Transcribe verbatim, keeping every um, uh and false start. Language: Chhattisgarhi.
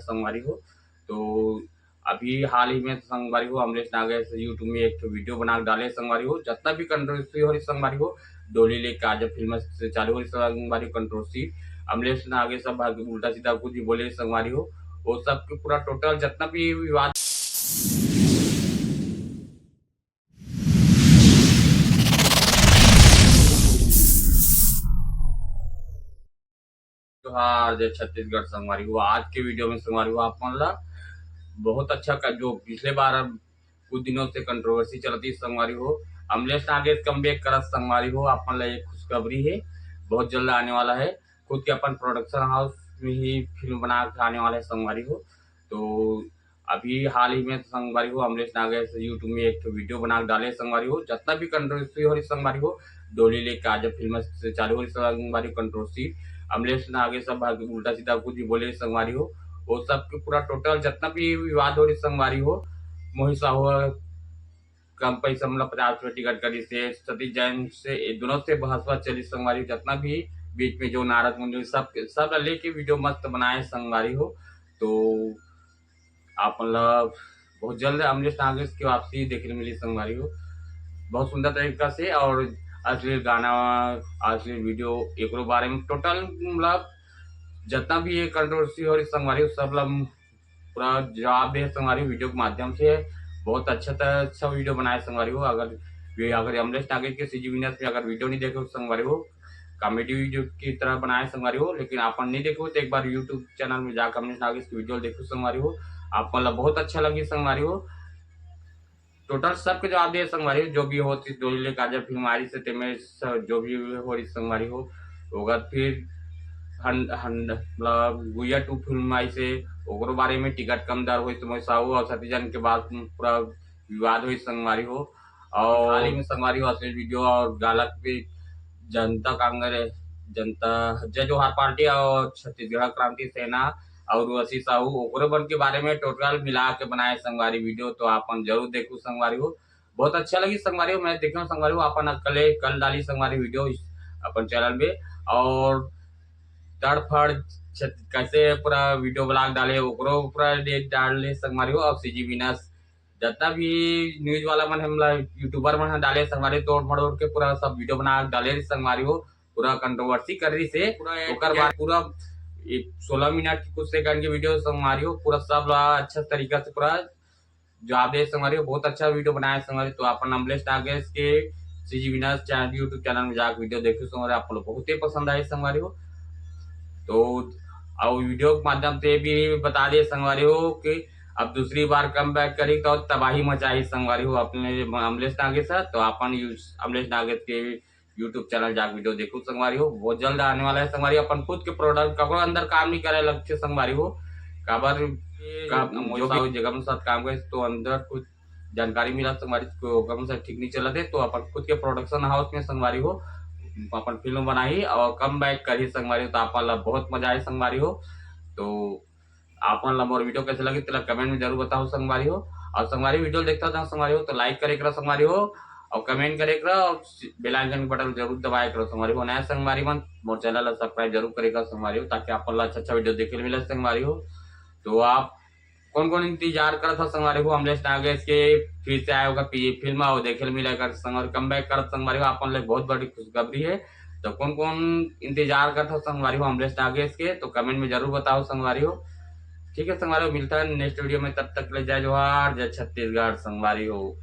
संगवारी हो। तो अभी हाल ही में संगवारी हो, अमलेश नागेश YouTube में एक ठो वीडियो बना के डाले संगवारी हो। जितना भी कंट्रोवर्सी हो रही संगवारी हो, डोली ले काजल फिल्म से चालू हो रही संगवारी हो कंट्रोवर्सी, अमलेश नागेश सब उल्टा सीधा कुछ भी बोले संगवारी हो, वो सब के पूरा टोटल जितना भी विवाद जोहार, जय छत्तीसगढ़ संगवारी हो। आज के वीडियो में संगवारी हो, आप मन ला बहुत अच्छा का, जो पिछले बार कुछ दिनों से कंट्रोवर्सी चलती संगवारी हो, अमलेश नागेश कमबैक करत संगवारी हो, आप मन ला एक खुशखबरी है, बहुत जल्द आने वाला है। खुद के अपन प्रोडक्शन हाउस में ही फिल्म बना के आने वाला है संगवारी हो। तो अभी हाल ही में संगवारी हो, अमलेश नागेश YouTube में एक ठो वीडियो बना के डाले संगवारी हो। जितना भी कंट्रोवर्सी हो रही संगवारी हो, डोली ले काजल फिल्म से चालू हो रही संगवारी हो कंट्रोवर्सी, अमलेश नागेश सब उल्टा सीधा कुछ भी बोले संगवारी हो, वो सब के पूरा टोटल जितना भी विवाद हो रही संगवारी हो, मोहित साहू कम पैसा मतलब पचास रुपये टिकट करी से, सतीश जैन से, ये दोनों से बहसवा चली संगवारी हो। जितना भी बीच में जो नारद मंदिर सब सब ला लेके वीडियो मस्त बनाए संगवारी हो। तो आप मतलब बहुत जल्द अमलेश नागेश की वापसी देखे मिली संगवारी हो, बहुत सुंदर तरीका से। और अश्लील गाना, अश्लील वीडियो, एकरो बारे में टोटल मतलब जितना भी ये कंट्रोवर्सी हो रही संगवारी हो, सब ला पूरा जवाब दे संगवारी हो वीडियो के माध्यम से। बहुत अच्छा त-, अच्छा वीडियो बनाए संगवारी हो। अगर वे-, अगर अमलेश नागेश के सीजी विनस में अगर वीडियो नहीं देखे हो संगवारी हो, कॉमेडी वीडियो की तरह बनाए संगवारी हो, लेकिन आप मन नहीं देखे हो तो एक बार YouTube चैनल में जाकर अमलेश नागेश की वीडियो देखो संगवारी हो, आप मन ला बहुत अच्छा लगी संगवारी हो। टोटल सबके जवाब दे संगवारी हो, जो भी होती डोली ले काजल फिल्म आ रही से तेमे स-, जो भी हो रही संगवारी हो, ओकर फिर हन-, हन-, मतलब गुइया टू फिल्म आई से, ओकरो बारे में टिकट कम दर होई तो मोहित साहू और सतीश जैन के बाद पूरा विवाद होई संगवारी हो। और हाल ही में संगवारी हो अश्लील वीडियो और गालक पे जनता कांग्रेस, जनता जय जोहार पार्टी और छत्तीसगढ़ क्रांति सेना और वसी साहू ओकरे बन के बारे में टोटल मिला के बनाए संगवारी वीडियो, तो आप मन जरूर देखू संगवारी हो। बहुत अच्छा लगी संगवारी हो, मैं देखे संगवारी हो, अपन कल कल डाली संगवारी वीडियो इस अपन चैनल में। और तड़फड़ छत-, कैसे पूरा वीडियो ब्लॉग डाले ओकरो पूरा डेट डाल ले संगवारी हो। और सीजी विनस जितना भी न्यूज वाला मन हमला यूट्यूबर मन ह डाले संगवारी, तोड़ मरोड़ के पूरा सब वीडियो बना के डाले संगवारी हो, पूरा कंट्रोवर्सी कर रही से पूरा एक ओकर बाद पूरा एक सोलह मिनट की कुछ सेकंड की वीडियो संगवारी हो, पूरा सब ला अच्छा तरीका से पूरा जवाब दे संगवारी हो। बहुत अच्छा वीडियो बनाए संगवारी हो। तो अपन अमलेश नागेश के CG Venus channel, YouTube channel में जाके वीडियो देखो संगवारी हो, आप लोग बहुत ही पसंद आए संगवारी हो। तो और वीडियो के माध्यम से भी बता दे संगवारी हो कि अब दूसरी बार कम बैक करी तो तबाही मचाई संगवारी हो अपने अमलेश नागेश है। तो अपन यूज-, अमलेश नागेश के YouTube चैनल जाके वीडियो देखो संगवारी हो, बहुत जल्द आने वाला है संगवारी। अपन खुद के प्रोडक्ट ककरो अंदर काम नहीं करे लगते संगवारी हो, काबर का, जो भी जगह में साथ काम करे तो अंदर कुछ जानकारी मिला संगवारी को ओकर से ठीक नहीं चलत है, तो अपन खुद के प्रोडक्शन हाउस में संगवारी हो अपन फिल्म बनाही और कम बैक करही संगवारी हो, तो अपन ला बहुत मजा आए संगवारी हो। तो आप मन ला मोर वीडियो कैसे लगी तेला कमेंट में जरूर बताओ संगवारी हो। और संगवारी वीडियो देखता था संगवारी हो तो लाइक करे करो संगवारी हो, और कमेंट करे करो और बेल आइकन बटन जरूर दबाए करो संगवारी हो। नया संगवारी मन मोर चैनल ला सब्सक्राइब जरूर करे करो संगवारी हो, ताकि आप मन ला अच्छा अच्छा वीडियो देखे मिले संगवारी हो। तो आप कौन कौन इंतजार करत हो संगवारी हो अमलेश नागेश के फिर से आए होगा पी-, फिल्म और देखे मिला कर संगवारी कम बैक करत संगवारी हो, आप मन ले बहुत बड़ी खुशखबरी है। तो कौन कौन इंतजार करत हो संगवारी हो अमलेश नागेश के, तो कमेंट में जरूर बताओ संगवारी हो। ठीक है संगवारी हो, मिलता है नेक्स्ट वीडियो में, तब तक ले जय जोहार, जय छत्तीसगढ़ संगवारी हो।